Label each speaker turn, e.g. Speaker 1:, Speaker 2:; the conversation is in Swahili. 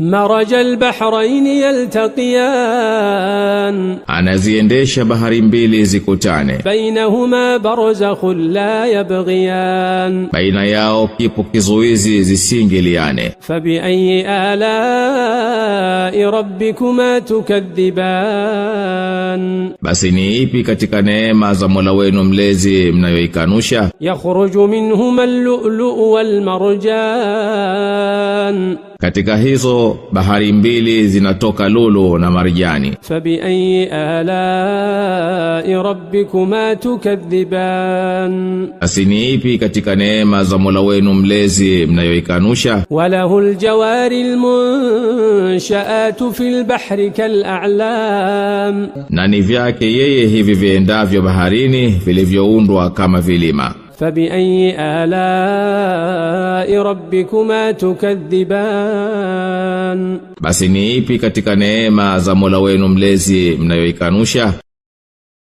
Speaker 1: مرج البحرين يلتقيان.
Speaker 2: Anaziendesha bahari mbili zikutane.
Speaker 1: بينهما برزخ لا يبغيان.
Speaker 2: Baina yao kipo kizuizi zisingiliane.
Speaker 1: فبأي آلاء ربكما تكذبان؟
Speaker 2: Basi ni ipi katika neema za Mola wenu mlezi mnayoikanusha?
Speaker 1: يخرج منهما اللؤلؤ والمرجان.
Speaker 2: Katika hizo bahari mbili zinatoka lulu na marijani.
Speaker 1: فبأي آلاء ربكما تكذبان؟
Speaker 2: Basi ni ipi katika neema za Mola wenu mlezi mnayoikanusha?
Speaker 1: وله الجوار المنشآت في البحر كالأعلام.
Speaker 2: Na ni vyake yeye hivi viendavyo baharini vilivyoundwa kama vilima.
Speaker 1: فبأي آلاء ربكما تكذبان؟
Speaker 2: Basi ni ipi katika neema za Mola wenu mlezi mnayoikanusha?